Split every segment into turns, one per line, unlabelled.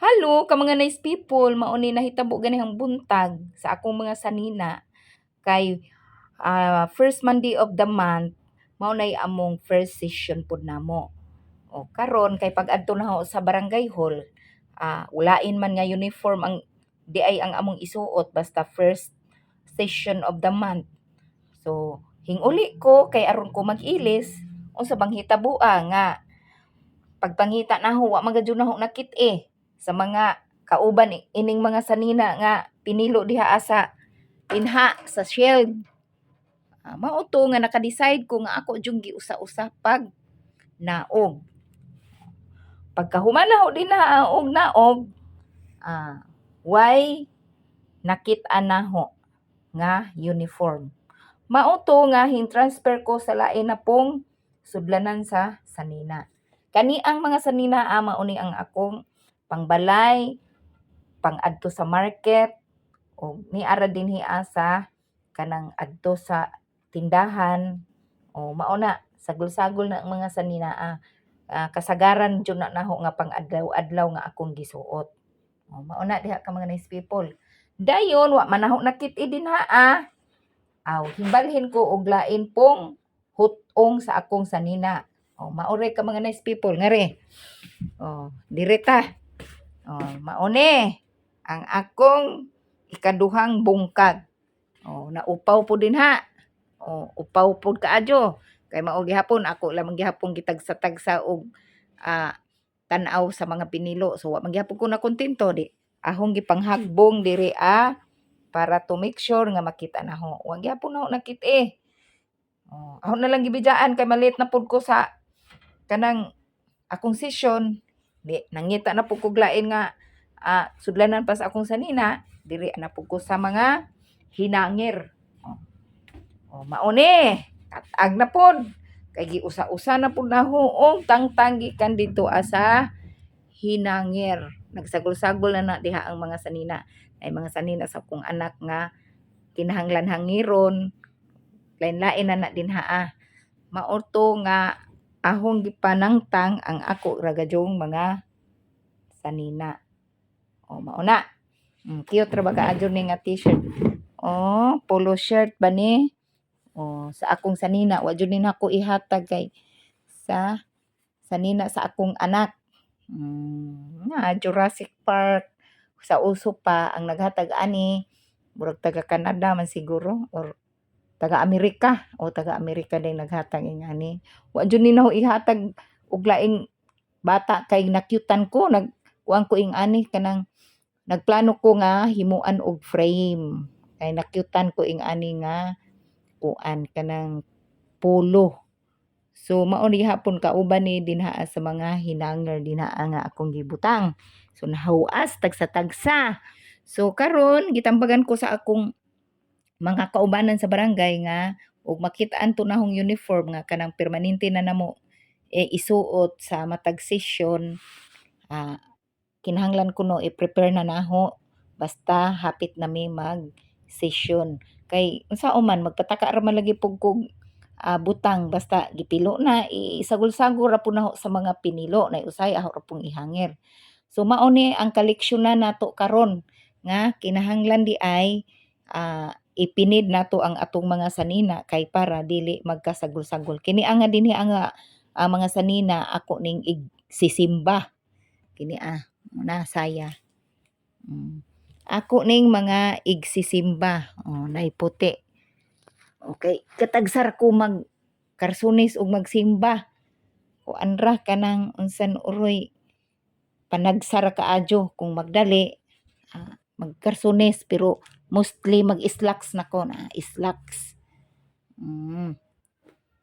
Hello ka mga nice people, mao ni nahitabo ganihang buntag sa akong mga sanina kay first Monday of the month mao nay among first session pud namo. O karon kay pag-adto naho sa barangay hall, ulain man nga uniform ang diay ang among isuot basta first session of the month. So hinguli ko kay aron ko mag-ilis, unsa bang hitaboa nga pagpangita naho, wa man gyud naho nakit-i sa mga kauban ining mga sanina nga pinilo diha sa pinha sa shield. Mao to nga naka-decide ko nga ako jung giusa-usa pag naog. Pagkahuman naho dinha og naog, way nakit-an naho nga uniform. Mao to nga hing-transfer ko sa lain na pong sudlanan sa sanina. Kani ang mga sanina, mao ni ang akong pangbalay, pang-adto sa market, o niara dinhi sa kanang adto sa tindahan. O mao na sagol-sagol na ang mga sanina, kasagaran jud na naho nga pang-adlaw-adlaw nga akong gisuot. O mao na diha ka mga nice people. Dayon wa man naho nakit-i dinha. Aw, himbalhin ko og lain pong hut-ong sa akong sanina. O mao re ka mga nice people ngari. O dire ta. O mao ni ang akong ikaduhang bungkag. O naupaw pud dinha. O upaw pud kaayo kay mao gihapon ako lamang gihapon gitagsa-tagsa og tan-aw sa mga pinilo. So wa man gihapon ko nakontento, di ahong gipanghagbong diri para to make sure nga makita naho. Wa gihapon naho nakit-i. O ako na lang gibidyaan kay ma-late na pud ko sa kanang akong session. Di nangita na pud kog lain nga sudlanan pa sa akong sanina, diri na pud ko sa mga hinangir. O mao ni, katag na pod. Kay giusa-usa na pud naho og tangtang gikan didto sa hinangir. Nagsagol-sagol na na diha ang mga sanina. Ay mga sanina sa akong anak nga kinahanglan hangiron. Lain-lain na na dinha. Mao to nga ahong gipanangtang ang ako ra gadyong mga sanina. O mao na. Cute ra ba kaayo ni nga t-shirt? Oh, polo shirt ba ni? Oh, sa akong sanina wa jud ni nako ihatag kay sa sanina sa akong anak. Nga Jurassic Park sa uso pa. Ang naghatag ani murag taga Canada man siguro or taga Amerika, o taga Amerika din naghatag ingani. Wa jud ni nako ihatag og laing bata kay nakyutan ko, nag kuan ko ing ani, kanang nagplano ko nga himuan og frame kay nakyutan ko ing ani nga kuan, kanang polo. So mao ni gihapon kauban ni dinha sa mga hinanger dinha nga akong gibutang. So nahuas tagsa-tagsa. So karon gitambagan ko sa akong mga kaubanan sa barangay nga og makit-an to nahong uniform nga kanang permanente na namo eh, isuot sa matag session, kinahanglan kuno i-prepare na naho basta hapit na mi mag session kay unsaon man magpataka ra man lagi pud kog butang. Basta gipilo na, isagol-sagol ra pud naho sa mga pinilo na usahay aho ra pong ihangir. So mao ni ang koleksyonan nato karon nga kinahanglan di ay ipinid nato ang atong mga sanina kay para dili magkasagol-sagol. Kini ang nga dinhi ang mga sanina ako ning igsisimba kini na saya. Ako ning mga igsisimba. Oh, nay puti. Okay, katagsar ko mag karsunis og magsimba. Kuan ra, kanang unsan uroy, panagsara kaadyo kung magdali magkarsunis, pero mostly mag-slacks na ko na slacks.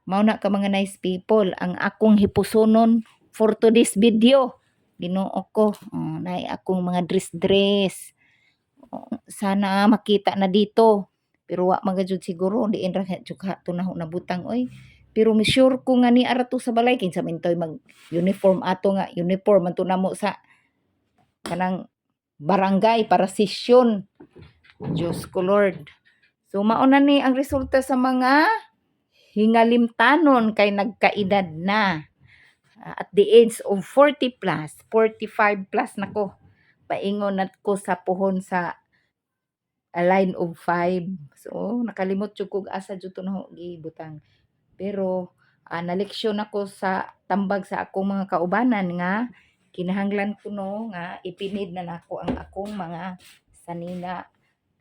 Mao na ka mga nice people ang akong hipusonon for today's video. Ginoo ko, oh, naay akong mga dress-dress. Oh, sana makita na dito. Pero wa man jud siguro, diin ra jud to naho nabutang oy. Pero sure ko nga niara to sa balay, kinsa man toy mag uniform ato nga uniform man to namo sa kanang barangay para sesyon. Diyos ko Lord. So mao na ni ang resulta sa mga hingalimtanon kay nagkaedad na. At the age of 40 plus, 45 plus na ko. Paingon nat ko sa puhon sa a line of five. So nakalimot jud kog asa jud to naho gibutang. Pero naleksyon ako sa tambag sa akong mga kaubanan nga kinahanglan kuno nga ipinid na nako ang akong mga sanina,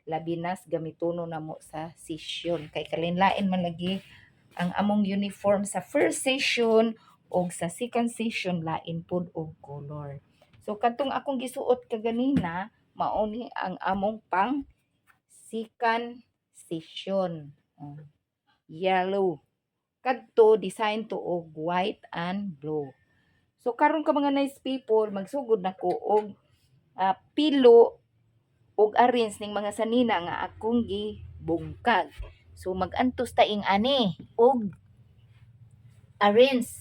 labi nas gamitono namo sa session, kay kalain-lain man lagi ang among uniform sa first session og sa second session, lain pud og color. So kadtong akong gisuot kaganina, mao ni ang among pang second session. Oh, yellow. Kadto design to og white and blue. So karon ka mga nice people, magsugod na ko og pilo og arrange ning mga sanina nga akong gibungkag. So magantos ta ing ani og arrange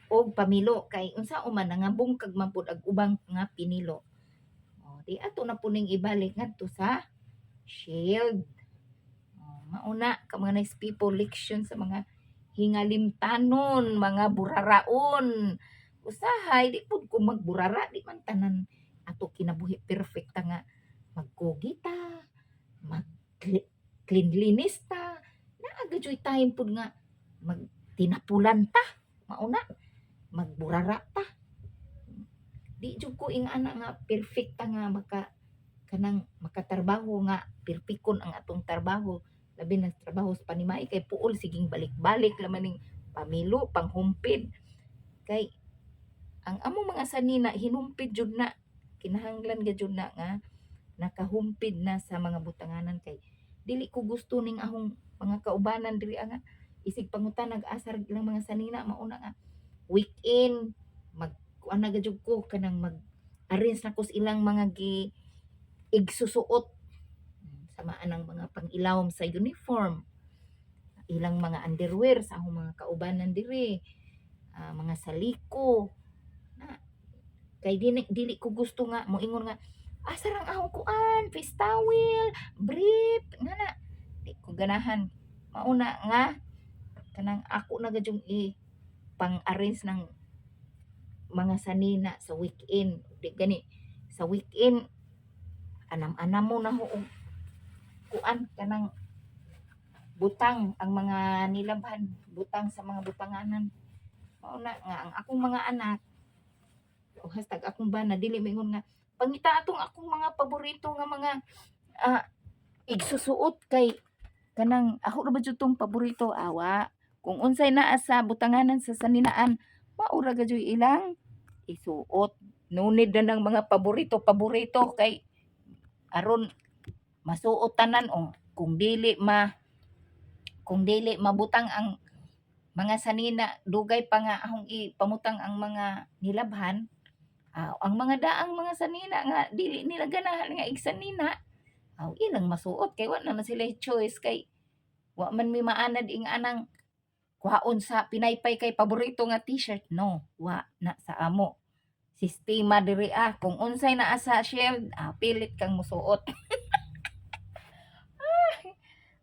og pamilo, kay unsa man nga bungkag man pud ag ubang nga pinilo. O, di ato na po ning ibalik ngadto sa shield. O, mauna ka mga nice people, leksyon sa mga hingalimtanon, mga buraraon. Usahay, di pud ko magburara, di man tanan ato kinabuhi perfecta nga magkugita, mag cleanliness ta. Naa gayuy time pud nga magtinapulan ta, mauna, magburara ta. Di jud ko ing-ana nga perfecta nga maka kanang makatrabaho nga perpekon ang atong trabaho, labi na sa trabaho sa panimay, kay puol siging balik-balik laman ning pamilo, panghumpid, kay ang among mga sanina hinumpid jud na, kinahanglan ga jud na nga nakahumpid na sa mga butanganan, kay dili ko gusto ning ahong mga kaubanan diri nga isig pangutanag asar ilang mga sanina. Mauna nga weekend mag kuan na jud ko, kanang mag arrange na ko sa ilang mga gi igsusuot, samaan ang mga pang-ilawom sa uniform, ilang mga underwear sa akong mga kaubanan diri, mga saliko na, kay dili, dili ko gusto nga moingon nga asa rang akong kuan, face towel, brief nga na di ko ganahan. Mauna nga kanang ako na gadyong i pang-arrange ng mga sanina sa weekend. Di gani sa weekend, anam-anam mo na ho og kuan, kanang butang ang mga nilabhan, butang sa mga butanganan. Mauna nga ang akong mga anak o #AkongBana dili moingon nga pangita atong akong mga paborito nga mga igsusuot, kay kanang ako ra ba jud tong paborito, awa. Kung unsay naa sa butanganan sa saninaan, mao ra gayud ilang isuot. No need na ng mga paborito paborito, kay aron masuot tanan. O kung dili mabutang ang mga sanina, dugay pa nga akong ipamutang ang mga nilabhan, ang mga daang mga sanina nga dili nila ganahan nga igsanina, aw ilang masuot, kay wa naman sila choice, kay wa man mi maanad ing anang kuhaon sa pinaypay kay paborito nga T-shirt. No, wa na sa amo sistema diri. Kung unsay naa sa shelf, pilit kang musuot.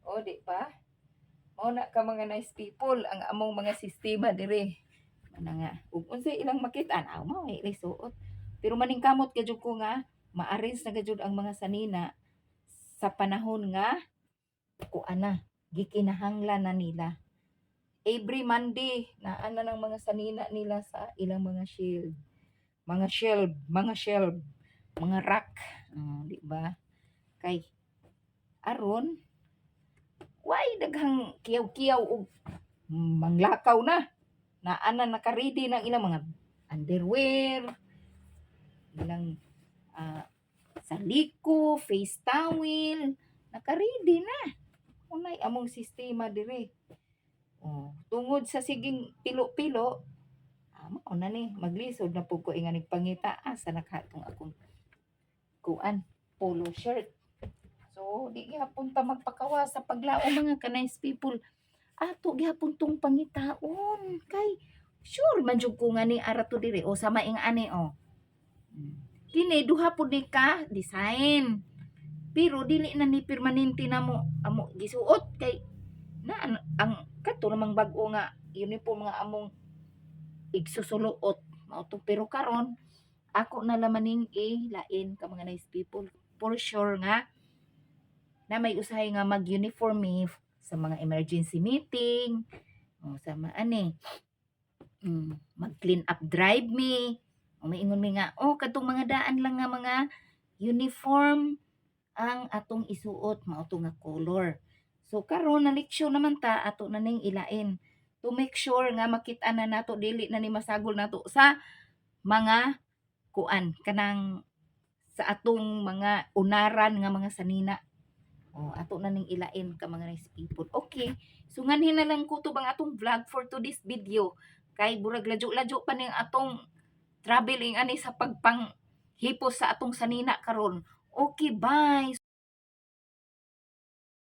O di ba, mao na ka mga nice people ang among mga sistema diri. Ana nga ug unsay ilang makit-an, mao ay suot. Pero maningkamot gyud ko nga ma-arrange na gyud ang mga sanina sa panahon nga kuan na, gikinahanglan na nila. Every Monday naa na ng mga sanina nila sa ilang mga shield, mga shelf, mga shelf, mga rack. Di ba? Kay aron way daghang kiyaw-kiyaw og manglakaw na. Naa na, naka-ready na ang ilang mga underwear, ilang saliko, face towel, naka-ready na. Unay among sistema dire. Oh, tungod sa siging pilo-pilo, mao na ni, maglisod na pud ko inganig pangita asa na katong akong kuan, polo shirt. So, di gihapon ta magpakawa sa paglaom, mga ka-nice people. Ato gihapon tong pangitaon kay sure man jud ko nga ni ara to diri o sama ing ani o. Kini duha pud ni ka design. Pero dili na ni permanente na mo amo gisuot, kay na ang kato namang bag-o nga uniform nga among igsusuluot mao to. Pero karon Ako na laman ning ilain ka, mga nice people. For sure nga na may usahay nga mag-uniform mi sa mga emergency meeting o sa mga ani mag-clean up drive mi o maingon mi nga, oh, kadtong mga daan lang nga mga uniform ang atong isuot, mao to nga color. So karon na leksyon naman ta, ato na ning ilain to make sure nga makita na nato, dili na ni masagol nato sa mga kuan kanang sa atong mga unaran nga mga sanina. Oh, ato na ning ilain ka, mga nice people. Okay. So nganhi na lang kutob ang atong vlog for today's video. Kay burag ladyo-ladyo pa ning atong traveling ani sa pagpang hipos sa atong sanina karon. Okay, bye.